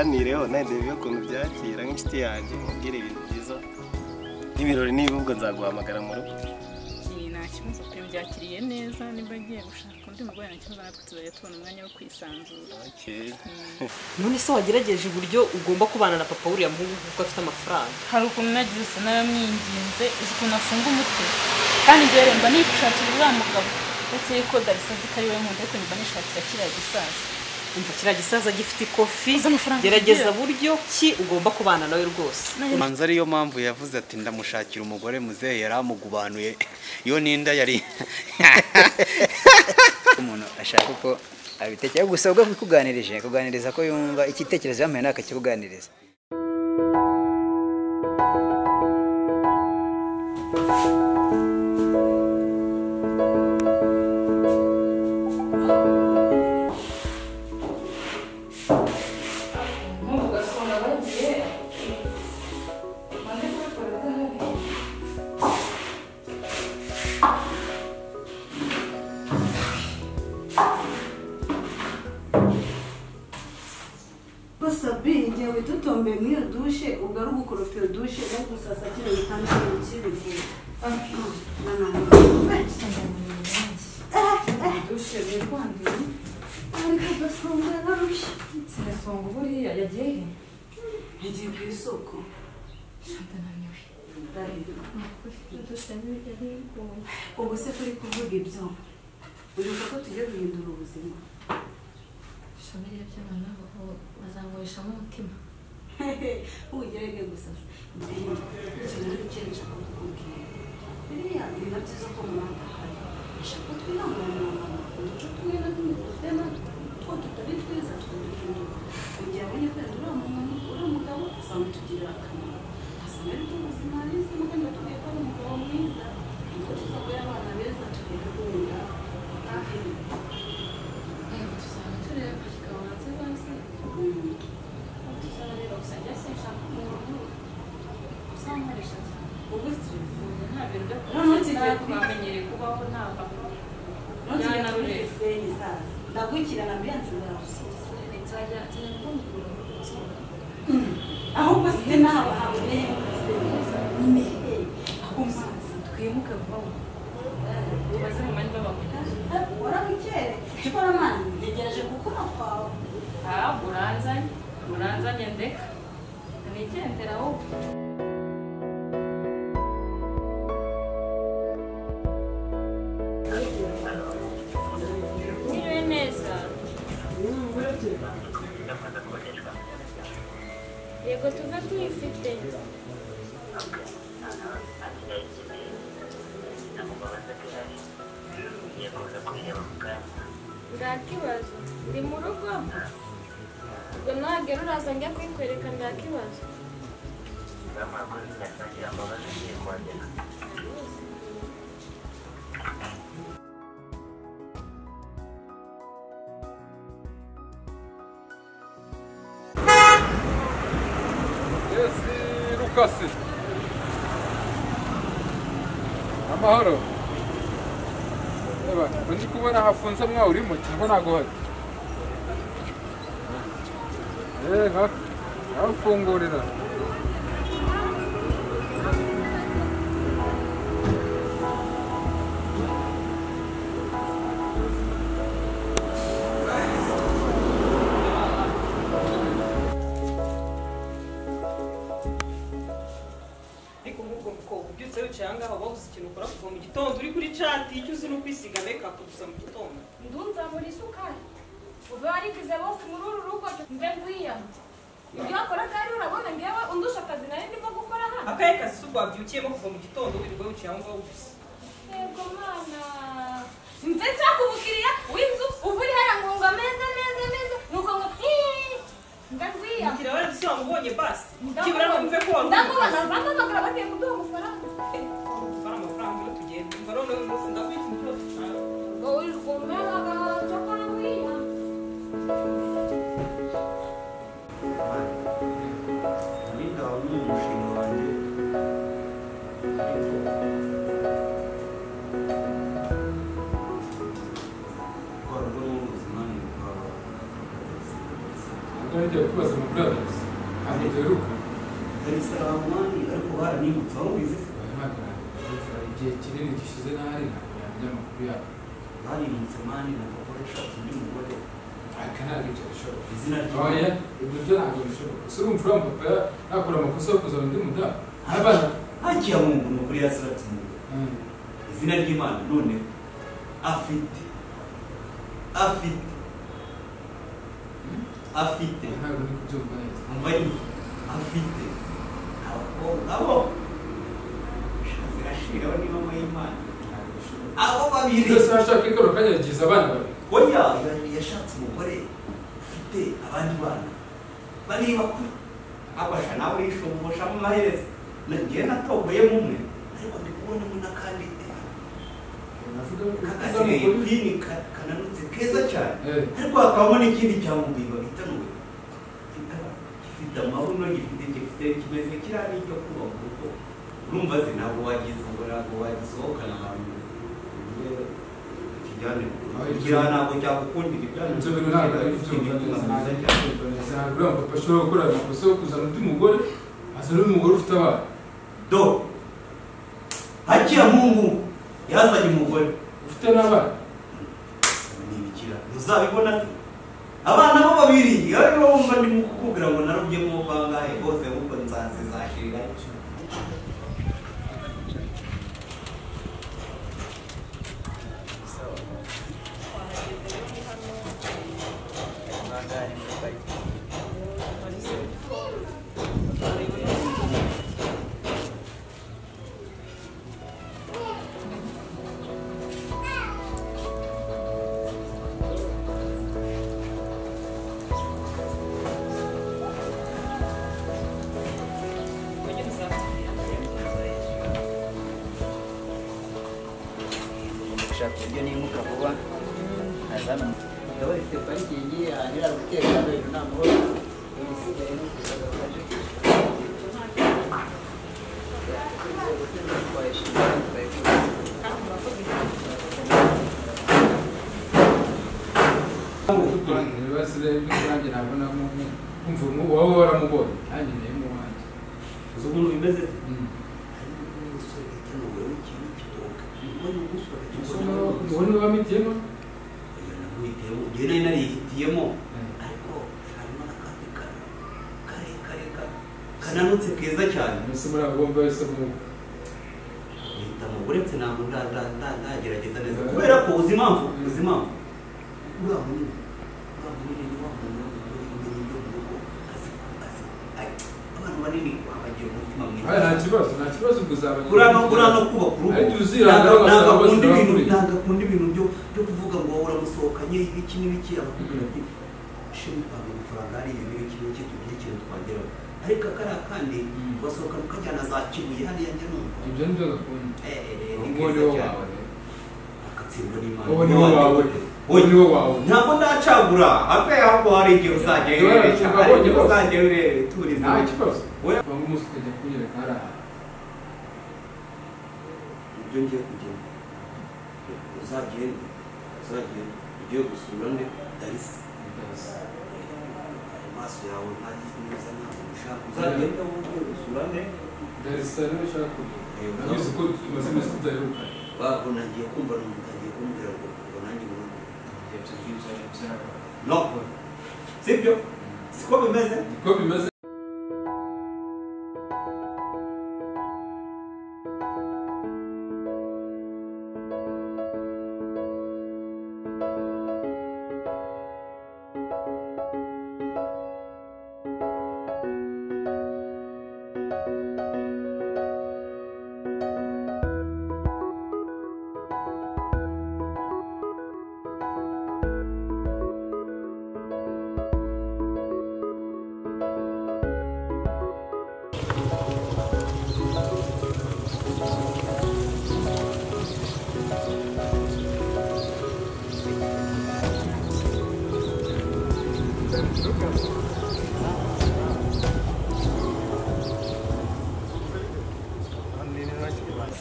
Tubiganireho nawe ndebe ukuntu byakira nk'inshuti yanjye mubwire ibintu byiza n'ibirori niba ubwo nzaguhamagara mu rugo. Nta kibazo pe, mbyakiriye neza. Niba agiye gushaka undi mugore nta kibazo, natwe tuzajya tubona umwanya wo kwisanzura. None se wagerageje uburyo ugomba kubana na papa uriya muhungu kuko afite amafaranga? Hari ukuntu nagize se naramwinginze, uzi ukuntu afunga umutwe, kandi njyewe mba nishakira uriya mugabo, uretse yuko Darisa azi ko ari we nkunda, ariko mba nishakira kiriya gisaza. Umva kiriya gisaza gifite ikofi, gerageza buryo ki ugomba kubana nawe rwose. Manza ariyo mpamvu yavuze ati ndamushakira umugore, muzehe yaramugubanuye iyo ninda yari umuntu ashaka uko abitekera gusa ubwo kukuganirije kuganiriza ko yumva igitekerezo yamuhaye nakakikuganiriza. Ubu se turi kuvuga ibyo uribuka ko tugiye guhindura ubuzima? Shamiria by'abana bazankoreshamo umutima. Ugerege gusa ikintu kintu nshaka kukubwira, biriya ni na byiza ko umuhanda ahari, nshaka ko twihanganira mama uduce tumwe na tumwe dufite two tutari twiza tukaduhindura, kugira abonye ko uriya uriya mugabo azamutugirira akamaro, asanga ari bwo buzima arizemo kandi batubwiye ko ari umugabo mwiza, niko tuzabura abana beza tugenda guhunda. Tuzaba tureba kikabanza bazi tuzareba gusa njya sinshaka umuntu uzankoresha cyane. Ubu stress nta bintu byo twamenyereye kubaho nta papa yanarurese isaza ndagukira na ambiance zawe nzajya kumukura ahubwo se nawe haboneye ni ku mazi twimuke vuba tubaze mu mani babakunda warabukere gikora mani ntegereje gukora kwawe. Uranzanye uranzanye ndeka nigendera wowe. Mwiriwe neza. Yego tuve tuyifite. Ndakibazo ndi mu rugo ubwo nahagera uraza njya kuyikwereka ndakibazo. Rukasi amahoro. Eba ndi kubona hafunze mwa urimo cyangwa ntago hari? Hafungurira. Kuva mu gitondo uri kuri chat icyo uzi no kwisiga make up gusa mu gitondo. Ndunza muri isukari uve warigize bose muri uru rugo mbe ngwiya ibyo wakora kandi urabona ngewe undusha akazi nari ndimo gukora hano. Akahe kazi se ubwo wabyukiyemo kuva mu gitondo wirirwa wicaye aho ngaho gusa? Yego mana mve nshaka umukiriya w'inzu uva uri hariya ngo ngo ameze neza neza nuko ngo mbe ngwiya. Umukiriya wari wamubonye basi kibura numve ko wari ndamubona bampamagara bagiye kuduha amafaranga. ngiye kubaza amakuru ya Darisa. Ntabwo duheruka. Darisa Rahmani ariko baranimutse aho wize se? Igihe kinini gishize ntahari ntabwo namenya amakuru yabo. Barimutse mani na papa yashatse undi mugore. Ariko ntabwo ibyo bishoboka. Izina rye. Oya, ibyo byo ntabwo bishoboka. Se urumva uriya papa yakora amakosa yo kuzana undi mudamu? Abana hakiya Mungu ni ukuri yasirati Mungu. Izina ry'Imana none afite ntabwo ndi kubyumva neza. Umva nyine afite abo zirashiraho ni mama y'Imana. Abo babiri byose bashaka ikoro kanya yagize abana babiri. Oya, yashatse umugore ufite abandi bana babiri bakuru. Abasha nawe yishumbusha mu maherezo. Nagiye natoboyemo umwe ariko ndi kubonamo n'akandi kagasigaye kwini kananutse keza cyane, ariko hakabamo n'ikindi cyamubimba bita n'uwe gifite amabuno, gifite kimeze kiriya n'icyo kuba mu rugo. Urumva se ntabwo wagize ngo ntabwo wagisohokana ahantu kijyane kiriya ntabwo cyagukundira ibyo bintu ntabwo ari kubyumva neza. Ntabwo uriya papa ashobora gukora amakosa yo kuzana undi mugore, azana undi mugore ufite abana. Do hakiya Mungu yazanye umugore ufite n'abana. Nibikira ntuzabibona se abana bo babiri aribo wumva ndimo kukubwira ngo narubyemo bangahe bose ahubwo nzazizashirira. Uburyo nimuka vuba azana ndabona ifite parikingi hanyura umutekano hejuru nta mahoro isigaye no kuzaga aje kumva wowe waramubonye nanjye nayo mu wanjye. Uzi ukuntu bimeze? Ubu niba wamwitiyemo? Njyewe nari narihitiyemo ariko harimo n'akandi karekare kananutse keza cyane. Mbese muri abo bombi wese mu hitamo uretse ntabwo ndagerageza neza kubera ko uzi impamvu uriya munini ni wa muntu umenya ibyo mu rugo azi abantu banini bagira umutima mwiza. Nta kibazo kuzabanya. Uriya no kubaka urugo ntabwo akunda ibintu byo kuvuga ngo uramusohokanye ibiki n'ibiki, abakubwira ati shima ipanga amafaranga hariya n'ibiki n'ibiki tugire ikintu twageraho. Ariko kariya kandi wasohokana ukajyana za Kibuye hariya njya numva. Ibyo nibyo gakunda. Ni keza cyane. Akatsindwa n'Imana. Uwo ni wo wawe. Uwo wawe. Ntabwo ndacagura habe ahubwo hari igihe uzajya urebera. Hari igihe uzajya urebera iturize. Nta kibazo. Banga umunsi ukajya kunyereka hariya. Ibyo ngiye kugenda. Uzagende. Ugiye gusura nde? Darisa. Amaso yawe ntagifunguza ntabwo ushaka. Uzagende wowe ugiye gusura nde? Darisa niwe ushaka kugenda. Nabizi ko tumaze iminsi tudaheruka. Baho nagiye kumva numva utangiye kumbwira ngo nanjye ngo no. Sibyo? Siko bimeze? Niko bimeze.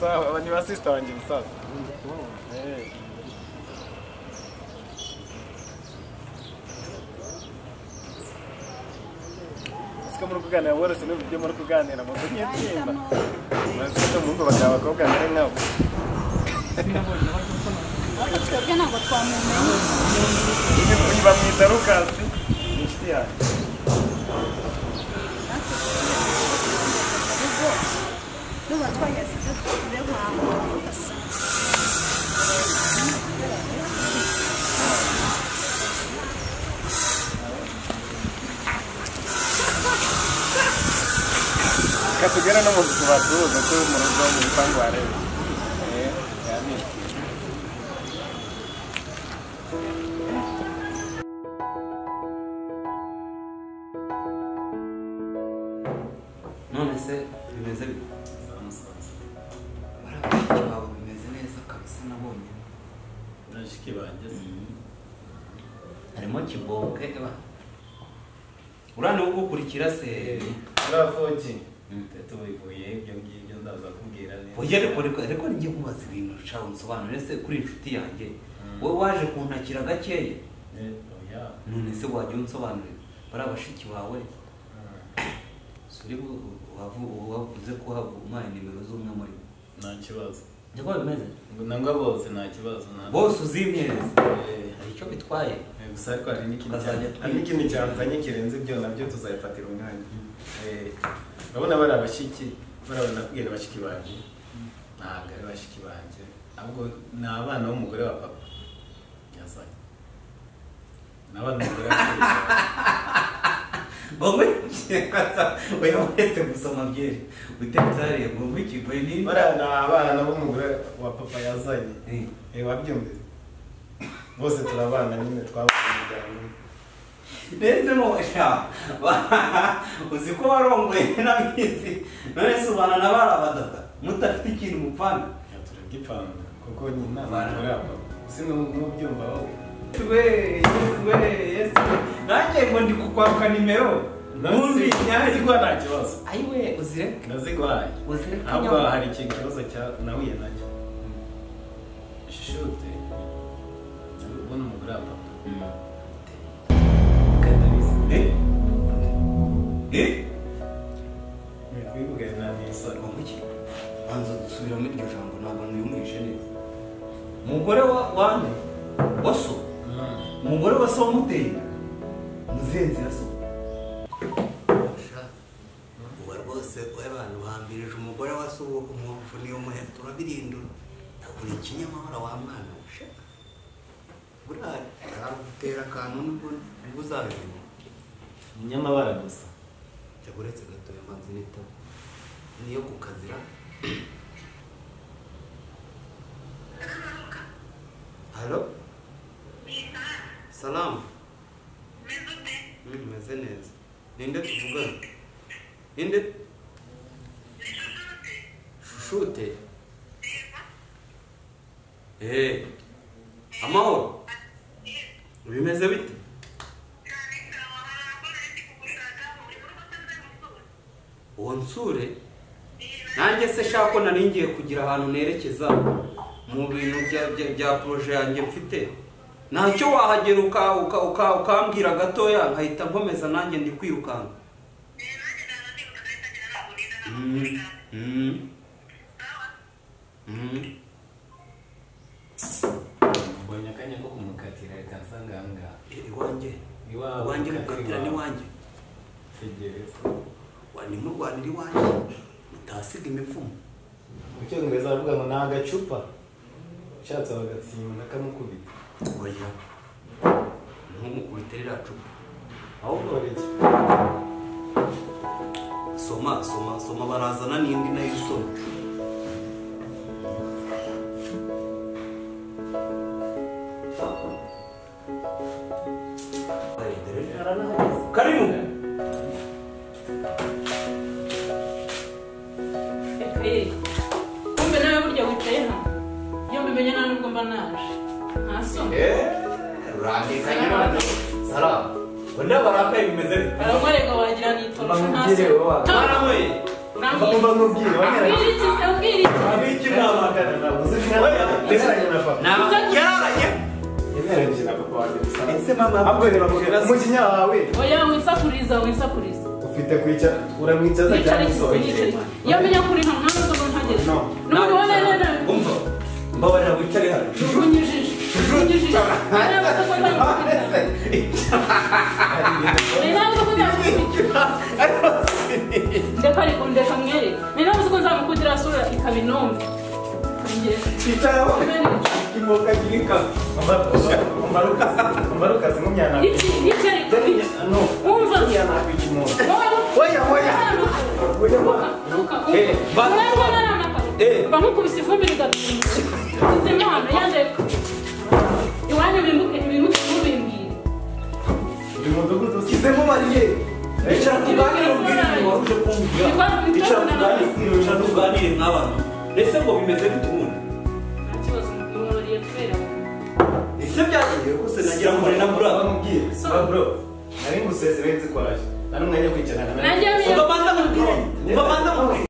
Sawa, ni basista wanjye musaza. Siko muri kuganira worose n'ubu ibyo muri kuganira mu kunyetsimba. Maze ko mu ngo bagaba abakobwa mbere nkabo. Twebwe ntabwo twamumenye. Uyu bamwita Rukasi, ni inshuti yanjye. Nuba twageze ibyo tuvuye guhaha ugasa. Katugera no mu tubatuza ko mu rugo mu bipangu warebe. Yamini. None se bimeze bite? Bashiki bawe bimeze neza kabisa nabonye. Bashiki banjye se. Harimo kibonke eba. Urane ugukurikira se. Urafoki. Tubivuye ibyo ngibyo ndaza kubwira neza. Oya ariko ngiye kubaza ibintu nshaka unsobanurire se kuri inshuti yanjye. Wowe waje kuntakira gakeya. Oya. None se wajya unsobanurira bari abashiki bawe. Suri wavuze ko umpaye nimero z'umwe muri bo. Nta kibazo. Niko bimeze? Ngo nangwa bose nta kibazo nta. Bose uzimyereza. Hari icyo bitwaye. Gusa ariko hari n'ikindi cyanzanye kirenze ibyo nabyo tuzayifatira umwanya. Urabona bari abashiki, barabona kubwira abashiki banjye. Ntabwo ari bashiki banjye, ahubwo ni abana b'umugore wa papa. Yazanye. Ni abana b'umugore wa papa. Bongo oya uretse gusoma byeri utetse hariya ngo ikigoyi ni bariya ni abana b'umugore wa papa yazanye. Wabyumvise? Bose turabana nyine twabanye umuryango. Ndetse mo sha uzi ko warongoye n'abizi none se ubana na bari abadada mudafite ikintu mupfana. Turagipfana kuko nyina umugore wa papa. Si n'ubyumva wowe. Yesu we nanjye ngo ndi kukwaka nimero Nundi naziguha nta kibazo. Ayiwe uzireke. Naziguhaye. Uzireke. Ahubwo hari ikintu kibazo cya nahuye nacyo. Shishute. Ubona umugore wa papa. Kandi abizi. Nikubivuga na nisa. Ngo iki? Banza dusubiramo iryo jambo ntabwo niyumvishe neza. Umugore wa wande? Wa so? Umugore wa so wamuteye? Muzenzi ya so. Uba rwose abantu bahambirije umugore wa so umuvuniye umuheto urabirindura. Uri ikinyamahoro wa mwana we. Buriya aragutera akantu nubwo uzabimenya. Inyamabara gusa. Jya uretse gatoya mbanze nitabo. Niyo kukazira. Halo? Salamu. Meze neza. Ninde tuvugana? Ninde? Shushute. Amahoro. Bimeze bite? Uwo nsure? Nanjye se shako nari ngiye kugira ahantu nerekeza mu bintu bya projet yanjye mfite. Ntacyo wahagera ukambwira gatoya nkahita nkomeza nanjye ndi kwirukanka. Mbonye akanya ko kumukatira reka nsanga aha ngaha. Iwanjye? Iwanjye mukatira n'iwanjye? Tegereza. Nimurwanira iwanjye mutasiga imivumo. Mu cyongereza baravuga ngo ni agacupa. Ushatse bagatsimba nakamukubita. Oya. Ntumukubite ririya cupa. Ahubwo bareke. Soma soma soma barazana n'indi nayo usoma. Karibu. Kumbe nawe burya wicaye hano. Iyo mbimenye nta nubwo mba naje. Nta soni. Urandikanye none. Salamu. Wenda barakaye bimeze bite? Baramwereka wagira ni itorosho nta soni. Baramwe. Umva nkubwire wanyeranye. Ubwira iki? Abiki mwamagana ntabwo uzi yemeranye na papa. Yararanye. Yemeranyije na papa wanjye gusa. Ese mama ahubwo reba umujinya wawe. Oya wisakuriza wisakuriza. Dufite kwicara uramwicaza cyane usohokeye. Iyo menya kuri nta mwana uzo ntageze. No no no no. Umva. Mbabarira wicare hano. Unyujije. Unyujije. Ndeka ariko ndeka mwere. Ni nawe uzi ko nzamukundira sura ikaba inombe. Cicaraho. Imoka girika. Umbaruka zimumyana. Iki ariko. No. Umva. Oya oya. Oya. Eh, ba. Bamukubise ivumbi rigatumba. Nzimana yandeka. Iwanyu bimuke bimuke mubimbwire. Uri mudugudu usizemo mariye. Icara tuganire ubwire ibintu wari uje kumbwira. Icara tuganire nk'abantu. Ese ngo bimeze bite ubundi? Nta kibazo mubabariye kubera. Ese byagiye kose nagira ngo na muri aba mubwire. Ba bro, nari ngusezereye nzi kwaje. Nari umwanya wo kwicarana nawe. Nanjye Umva banza mubwire. Umva banza mubwire.